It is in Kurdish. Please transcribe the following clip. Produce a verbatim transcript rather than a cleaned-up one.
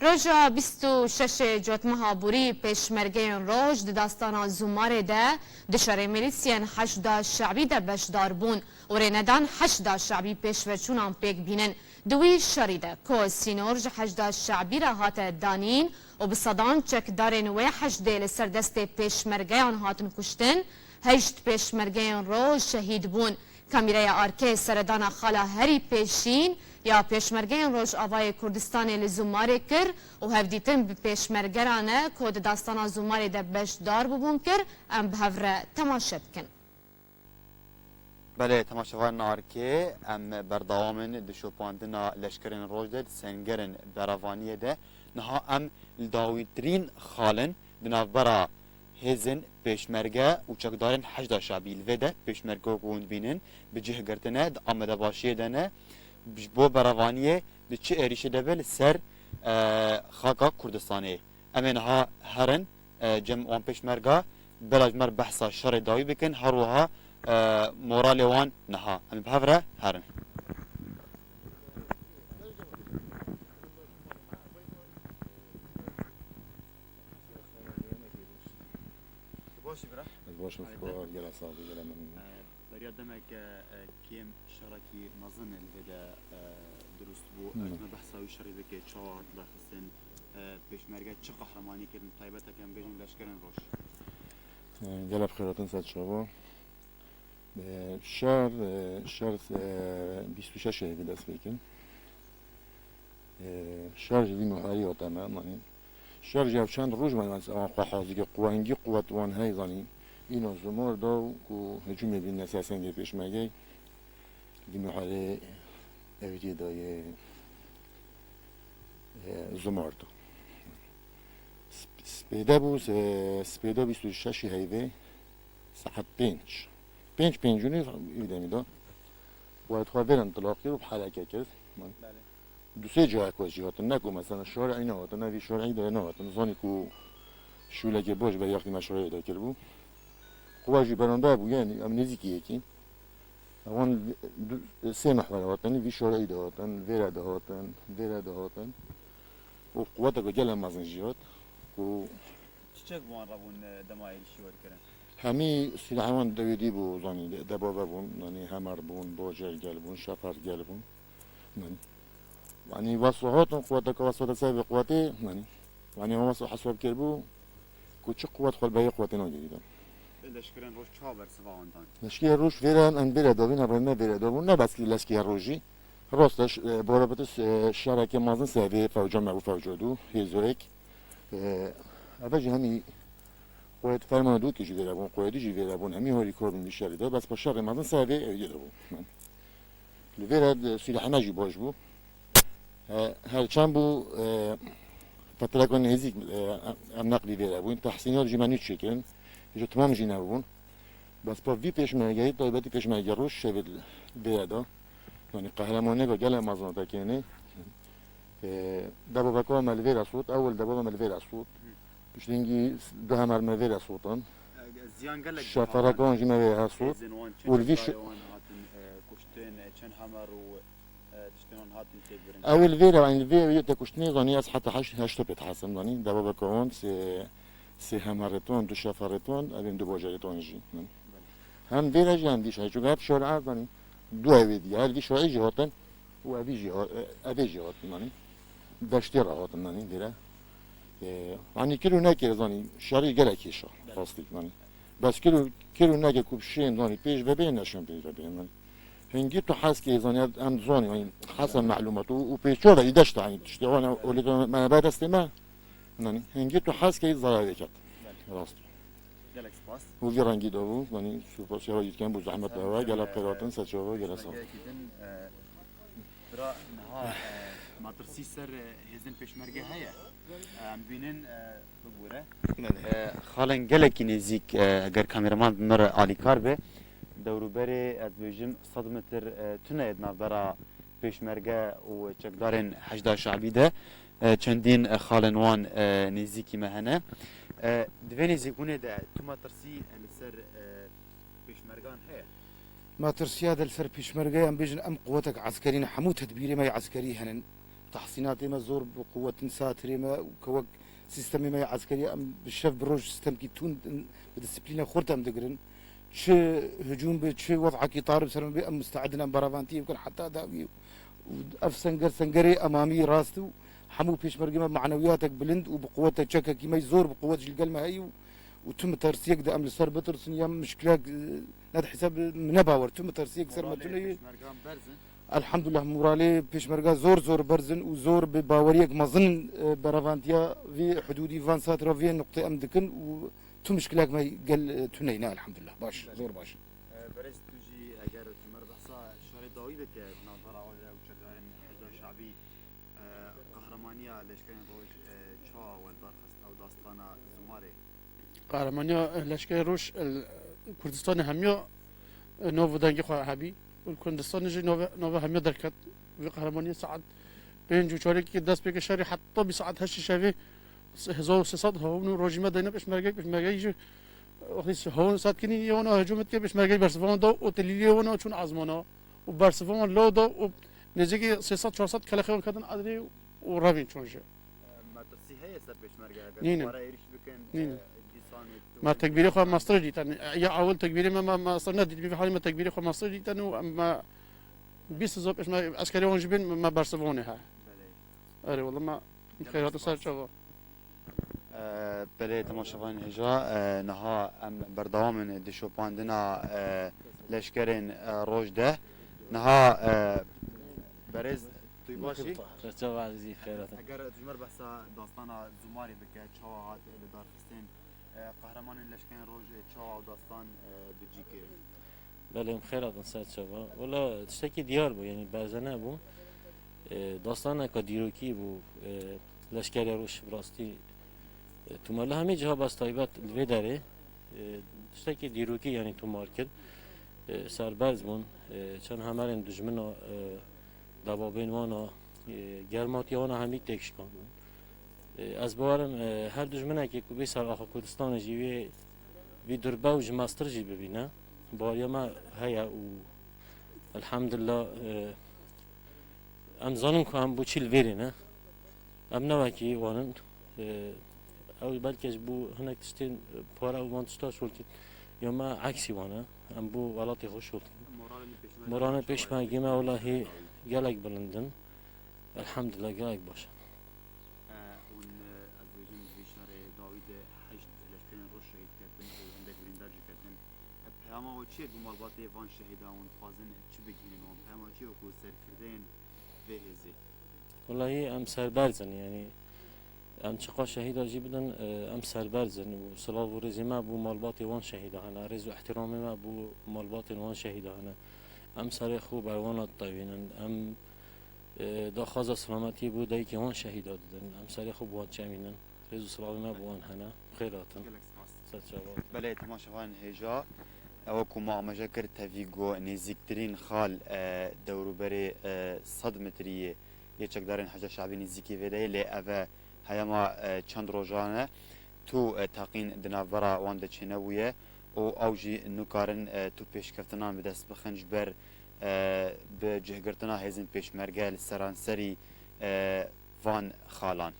Roja bîst û şeş ê Cotmeha Borî pêşmergeyên roj di dastana Zûmarê de di şerê milîsiyên Heşda Şe'bî de beşdar bûn û rê nedan Heşda Şe'bî pêşveçûnan pêk bînin. Di wî şerî de ku sînor ji Heşda Şe'bî re hate danîn û bi sedan çekdarên wê heşdê li ser destê pêşmergeyan hatin kuştin, heşt pêşmergeyên roj şehîd bûn. Kamîreya Arkê seredana xala herî pêşîn ya pêşmergeyên Rojavayê Kurdistanê li Zûmarê kir û hevdîtin bi pêşmergeran e ku di dastana Zûmarê de beşdar bûbûn kir. Em bi hev re temaşe bikin. Belê, temaşevanên Arkê, em berdewam in di şopandina leşkerên roj de, di sengerên berevaniyê de. Niha em li dawîntirîn xal in di navbera hêzên pêşmerge û çekdarên Heşda Şabî. Li vê de pêşmerge ku hûn dibînin bi cih girtine, di amadebaşiyê de ne. Ji bo berevaniyê di çi êrîşê de be li ser, e, xaka Kurdistanê. Em ê niha herin, e, cem wan pêşmerga, bela ji me re behsa şerê dawî bikin, her wiha, e, moralê wan niha. Em ê bi hev re herin. Tu baş î bira? Ez baş im, Haydi. Spas, gelek sax bî, gelek memnûn. E, beriya demek, e, kêm şerekî mezin li vê de, e, dirust bû. Hmm. Eger me behsa wî şerî bike, çawa hat vexistin, e, pêşmerge çi qehremanî kirin, taybet em bêjin leşkerên roj? E, gelek bi xêr hatin, ser çava. E, şer, e, şer, e, bîst û şeş ê dest pê kirin. E, şer ji vî muharî hate me, manî. Şer ji ev çend roj me, me, ewan xwe hazir kir, quwengî quwet wan hey, zanî. Îno zumar da û ku hicûmê bîne ser sengê pêşmergeyê, vî muharê evîtiyê dayê, e, zumar da. Sp-, spêde bû, se-, spêda bîst û şeş ê heyvê, saet pênc. Pênc, pênc û nîv, î demî da. Wayet xwe vêren tilaq kir û bi hereke kir. Belê. Du sê cihek we jî hatin, ne ku mesela şarî nehatin, ne vî şarî de nehatin. Zanî ku şûlekê baş ber yaxtî me şarî de kiribû. Quwa jî beramber bû, yani em nêzîkî yekî. Ewan du, sê mehwer hatin, vî şarî de hatin, vêre de hatin, vêre de hatin. Û quweteke gelek mezin jî hat ku Çiçek bi wan re bûn, e, dema êrîşî werkirin? Hemî sîlehê wan dewêdî bû, zanî, de-, debave bûn, yanî hemer bûn, bojer gel bûn, şefer gel bûn. Yanî, yanî wesa hatin, quweteke wesa de ser vê quwetê, yanî, yanî wesa hesab kiribû ku çi quwet xwe li beyê quwetê nagirî de. Leşkerên roj çawa bersiva wan dan? Leşkerê roj vêre em vêre dabîn, em rê me vêre dabûn, ne bes leşkerê rojî. Rast e, ş-, e, barabetê, e, şerekê mezin ser vê fewca me û fewca dû, hêzorek. E, eve jî hemî quwet fermana dûkê jî vêre bûn, quwedî jî vêre bûn, hemî harîkar bûn vî şerî de, bes pa şerê mezin ser vê ew yê de bûn. Li vêre de sîlehê me jî baş bû. E, her çend bû, e, fetreka nêzîk, e, em neqlî vêre bûn. Tehsînat jî me nû çêkirin. Ji timam jî nebûn. Bes pa vî pêşmergeyî, taybetî pêşmerge roj şevê vêre da. Yanî qehremaniyeke gelek mezin te kênê. E, debaveka me li vêre sot, ewil debava me li vêre sot. Piştî hingî du hemer me vêre sotin. E, ziyan gelek Şeferekan jî me vê her sot. Hêzên wan çend Û li vî şi- wan hatin, e, kuştin, e, çend hemer û, e, tiştin wan hatin têbirin. Ew li vê re, yanî li vê yê te kuştinê zanî ez heta heşt, heşt pê dihesim zanî. Debaveka wan sê, sê hemerê ton, du şeferê ton, evên du bojarê ton jî. Hem vê re jî hem vî şerî. Çunke hep şerî ez zanî. Du evê diye. Her vî şerî jî hatin. Û evî jî ha-, e, evê jî hatin, yanî. Deştê re hatin, yanî, vê re. E, yanî kir û nekir, zanî, şerî gelek kêşa, rastî, yanî. Bes kir û, kir û nekir ku şên, zanî, pêş ve bên, neşên pêş ve bên, yanî. Hingî tu hez kê, zanî, em, em zanî, yanî, hesen melumat û, û pêço ve î deşta, yanî, tiştê wan, olê me be destê me, yanî, hingî tu hez kê zararê ket. Rastî. Gelek spas. Û vî rengî de bû, yanî, spas ya yîtken bû zehmet de we, gelek qeyratin, ser çava, gelek spas. Gelekî din, e, Bira, niha, e, metirsî ser, e, hêzên pêşmerge heye. E, em dibînin, e, bibûre. Belê. E, xalên gelekî nêzîk, e, eger kameraman bi me re alîkar be, dewrûberê, ez dibêjim, sed metr, e, tune ye di navbera pêşmerge û çekdarên Heşda Şabî de. E, çendîn, e, xalên wan, e, nêzîkî me hene. E, di vê nêzîkbûnê de tu metirsî, e, li ser, e, pêşmergan heye? Matirsiya de li ser pêşmergeyan bêjin, em quwetek eskerî ne, hemû tedbîrê me yê eskerî henin. Tehsînatê me zor bi quwetin, satirê me û ke wek sîstemê me yê eskerî em bi şev bi roj sîstemkî tund in, bi disiplîna xurt em digirin. Çi hicûm bi, çi wez'ekî tarî bi ser me bê, em musteid in em beravantiyê bikin heta dawiyê. Û ev senger, sengerê emamî rast û hemû pêşmergê me bi manewiyatek bilind û bi quwetek çekekî me zor bi quwet ji li gel me heye û, û tu mitersiyek de em li ser bitirsin ya mişkilek, e, ne di hesab min ne bawer, tu mitersiyek ser me tune ye. Elhamdulillah, moralê pêşmerga zor zor berz in û zor bi baweriyek mezin, e, berevantiya vê hudûdî van sat re vê nuqtê em dikin û tu mişkilek me gel, e, tune ye, ne, elhamdulillah. Baş, zor baş. E, berêz tu jî eger tu me re behsa şerê dawî bike, navbera we de û çekdarên Heyda Şabî, e, qehremanî ya leşkerên roj, e, çawa we li dar xist ew dastana Zûmarê? Qehremanî ya, e, leşkerê roj, e, Kurdistanê hemiya, e, nav û dengê xwe hebî. Û Kurdistanê jî nave, nave hemiya derket. Vê qehremaniyê saet pênc û çarekê dest pê kir şerê heta bîst saet heştê şevê hezar û sê sed hewin û rojî me deyne pêşmergeyê, pêşmergeyê jî wextî hewin saet kinî yê wana hicûmet kir pêşmergeyê bersivan da û telîliyê wana çûn ezmana û bersivan law da û nêzîkî sê sed çar sed kelexê wan ketin edrê û revîn çûn jî. Metirsî heye ser pêşmerge eger Nîne. dubare êrîş bikin, Nîne. e, dîsan û Me tekbîrê xwe mestir dîtin. Ya ewil tekbîrê me, me mestir nedît. Vî halî me tekbîrê xwe mestir dîtin û me bîst hezar pêşmerge eskerê wan jî bên me bersivanê he. Belê. Erê, wela me Gelek xeyrat spas. ser çava. E, belê, temaşevanên hêja, e, niha em berdewam in di şopandina, e, leşkerên, e, roj de. Niha, e, berêz tu yî baş î? Serçava ezîzî xeyrat. Eger tu ji me re behsa dastana Zûmarê bike, çawa hat li dar xistin, e, qehremanên leşkerên roj, e, çawa ew dastan, e, bi cî kirin? Belê, em xêr hatin ser çava. Wela tiştekî diyar bû, yanî berze nebû. E, dastaneka dîrokî bû, e, leşkerê roj bi rastî, e, tomar li hemî ciha bes taybet li vê derê, e, tiştekî dîrokî, yanî tomar kir. E, serberz bûn, e, çend hemerên dijmina, e, debabên wana, e, germatiya wana hemî têk şikandin. E, ez bawerim, e, her dijminekê ku bê ser axa Kurdistanê jî wê, wî durbe û ji mestir jî bibîne. Baweriya me heye û elhamdulillah, e, em zanin ku em bo çi li vêrê ne. Em ne wekî wan in. E, ew belkî ji bo hinek tiştên, e, pare û van tişta şol kir. Ya me eksî wan e. Em bo welatê xwe şol kir. Moranê pêşmergê me welahî gelek bilind in. Elhamdulillah, gelek baş e. E, hûn, e, ez dibêjim, di vê şerê dawî de heşt leşkerên roj şehîd ketin û hindek birîndar jî ketin. E, peyama we çi ye bo malbatê van şehîdan? Hûn dixwazin çi bigihînin wan? Peyama we çi ye wekû serkirdeyên vê hêzê? Welahî em serberz in, yanî em çiqas şehîda jî bidin, e, em serberz in û silav û rêzê me bo malbatê wan şehîda hene, rêz û ihtiramê me bo malbatên wan şehîda hene. Em serê xwe ber wana ditewînin, em, e, daxwaza selametiyê bo dayikê wan şehîda didin, em serê xwe bi wan çemînin, rêz û silavê me bi wan hene, bi xêr hatin. Gelek spas. Ser çava. Belê, temaşevanên hêja, e, wekû me amaje kir, tevî ku nêzîktirîn xal, e, dewrûberê, e, sed metrî yê yê çekdarên Heyda Şabî nêzîkî vê de ye, lê ev e heyama, e, çend rojan e tu, e, teqîn di navbera wan de çênebûye û ew jî nikarin, e, tu pêşkeftinan bi dest bixin ji ber, e, bi cihgirtina hêzên pêşmerge li seranserî, e, van xalan.